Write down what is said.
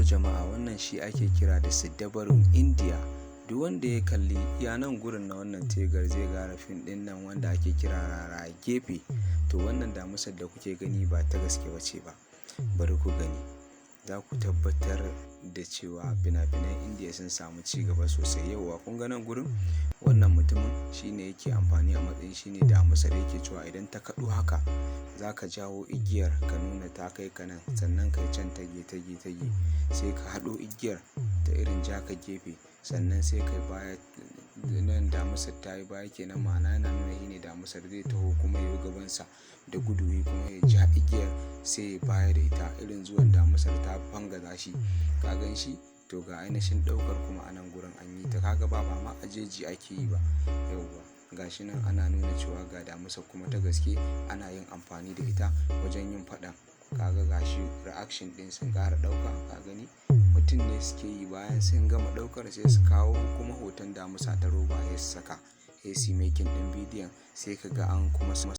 To jama'a, wannan shi ake kira da siddabarun Indiya. Duk wanda ya kalli iya nan gurin na wannan tegar zai gane fim ɗin nan wanda ake kira Rara Gefe. To wannan damusar da kuke gani ba ta gaske ba ce ba. Bari ku gani. Za ku tabbatar da cewa fina-finan Indiya sun samu ci gaba sosai. Yauwa, kun ga nan gurin, wannan mutumin shine yake amfani a matsayin shine damusar. Yake cewa idan ta kaɗo haka, za ka jawo igiyar ka nuna ta kai ka nan, sannan kai can tage tage tage, sai ka haɗo igiyar ta irin ja ka gefe, sannan sai kai baya. Nan damusar ta yi baya kenan, ma'ana yana nuna shine damusar zai taho kuma ya yi gabansa da gudu, kuma ya ja igiyar sai ya baya da ita, irin zuwan damusar ta bangaza shi. Ka gan shi? To ga ainihin ɗaukar kuma a nan gurin an yi ta. Kaga ba ma a jeji ake yi ba. Yauwa, ga shi nan ana nuna cewa ga damusar kuma ta gaske ana yin amfani da ita wajen yin faɗan. Kaga gashi reaction ɗin sun ƙara ɗauka. Ka gani, mutum ne suke yi. Bayan sun gama ɗaukar, sai su kawo kuma hoton damusa ta roba sai su saka, sai su yi making ɗin bidiyon, sai ka ga an kuma